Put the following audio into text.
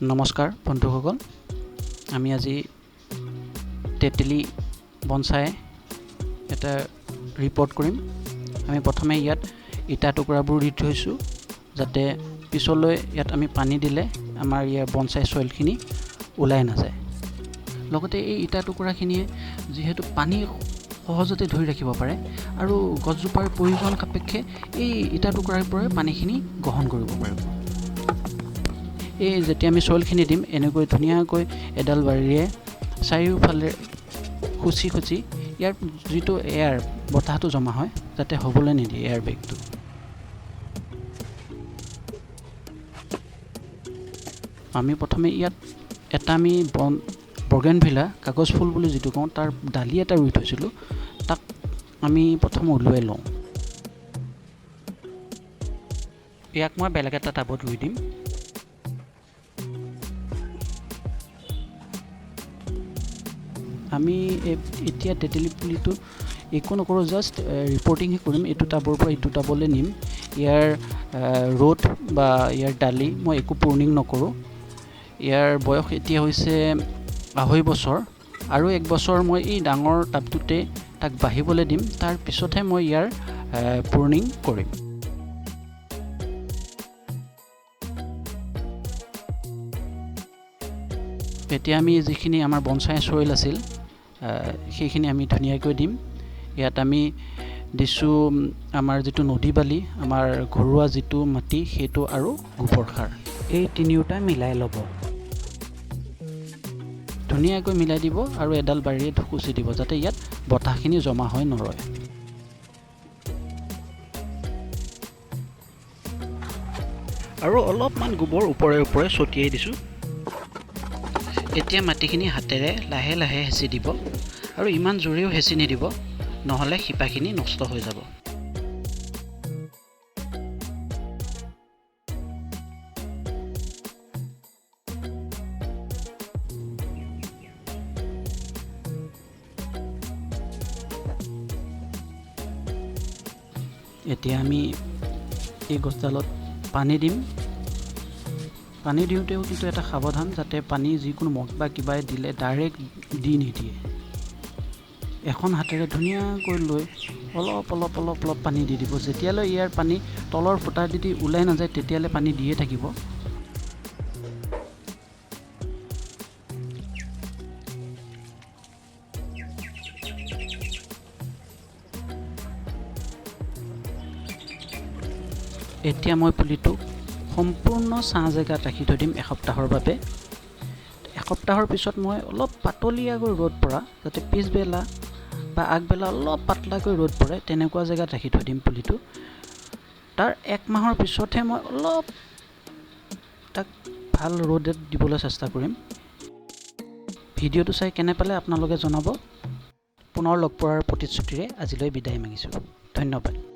নমস্কাৰ বন্ধুসকল, আমি আজি তেতেলী বনচাই এটা ৰিপৰ্ট কৰিম। আমি প্ৰথমে ইয়াত ইটা টুকুৰাবোৰ দি থৈছোঁ যাতে পিছলৈ ইয়াত আমি পানী দিলে আমাৰ ইয়াৰ বনচাই চইলখিনি ওলাই নাযায়। লগতে এই ইটা টুকুৰাখিনিয়ে যিহেতু পানী সহজতে ধৰি ৰাখিব পাৰে আৰু গছজোপাৰ প্ৰয়োজন সাপেক্ষে এই ইটা টুকুৰাৰ পৰাই পানীখিনি গ্ৰহণ কৰিব পাৰিব। এই যেতিয়া আমি চইলখিনি দিম, এনেকৈ ধুনীয়াকৈ এডাল বাৰীৰে চাৰিওফালে খুচি খুচি ইয়াৰ যিটো এয়াৰ বতাহটো জমা হয় যাতে হ'বলৈ নিদিয়ে এয়াৰ বেগটো। আমি প্ৰথমে ইয়াত এটা আমি বগেনভিলা কাগজ ফুল বুলি যিটো কওঁ তাৰ ডালি এটা ৰুই থৈছিলোঁ, তাক আমি প্ৰথম উলিয়াই লওঁ। ইয়াক মই বেলেগ এটা টাবত ৰুই দিম। আমি এতিয়া তেতেলী পুলিটো একো নকৰোঁ, জাষ্ট ৰিপৰ্টিংহে কৰিম। এইটো টাবৰ পৰা ইটো টাবলৈ নিম। ইয়াৰ ৰ'দ বা ইয়াৰ ডালি মই একো প্ৰুনিং নকৰোঁ। ইয়াৰ বয়স এতিয়া হৈছে 2.5 বছৰ আৰু 1 বছৰ মই এই ডাঙৰ টাবটোতে তাক বাঢ়িবলৈ দিম, তাৰ পিছতহে মই ইয়াৰ প্ৰুনিং কৰিম। এতিয়া আমি যিখিনি আমাৰ বনচাই চইল আছিল সেইখিনি আমি ধুনীয়াকৈ দিম। ইয়াত আমি দিছোঁ আমাৰ যিটো নদী বালি, আমাৰ ঘৰুৱা যিটো মাটি সেইটো আৰু গোবৰ সাৰ, এই তিনিওটা মিলাই ল'ব। ধুনীয়াকৈ মিলাই দিব আৰু এডাল বাৰীৰে খুচি দিব যাতে ইয়াত বতাহখিনি জমা হৈ নৰয়। আৰু অলপমান গোবৰ ওপৰে ওপৰে ছটিয়াই দিছোঁ। এতিয়া মাটিখিনি হাতেৰে লাহে লাহে হেঁচি দিব আৰু ইমান জোৰেও হেঁচি নিদিব, নহ'লে শিপাখিনি নষ্ট হৈ যাব। এতিয়া আমি এই গছডালত পানী দিম। পানী দিওঁতেও কিন্তু এটা সাৱধান, যাতে পানী যিকোনো মগ বা কিবাই দিলে ডাইৰেক্ট দি নিদিয়ে। এখন হাতেৰে ধুনীয়াকৈ লৈ অলপ অলপ অলপ অলপ পানী দি দিব। যেতিয়ালৈ ইয়াৰ পানী তলৰ ফুটা দি ওলাই নাযায় তেতিয়ালৈ পানী দিয়ে থাকিব। এতিয়া মই পুলিটো সম্পূৰ্ণ ছাঁ জেগাত ৰাখি থৈ দিম এসপ্তাহৰ বাবে। এসপ্তাহৰ পিছত মই অলপ পাতলীয়াকৈ ৰ'দ পৰা, যাতে পিছবেলা বা আগবেলা অলপ পাতলাকৈ ৰ'দ পৰে তেনেকুৱা জেগাত ৰাখি থৈ দিম পুলিটো। তাৰ 1 মাহৰ পিছতহে মই অলপ তাক ভাল ৰ'দত দিবলৈ চেষ্টা কৰিম। ভিডিঅ'টো চাই কেনে পালে আপোনালোকে জনাব। পুনৰ লগ পোৱাৰ প্ৰতিশ্ৰুতিৰে আজিলৈ বিদায় মাগিছোঁ। ধন্যবাদ।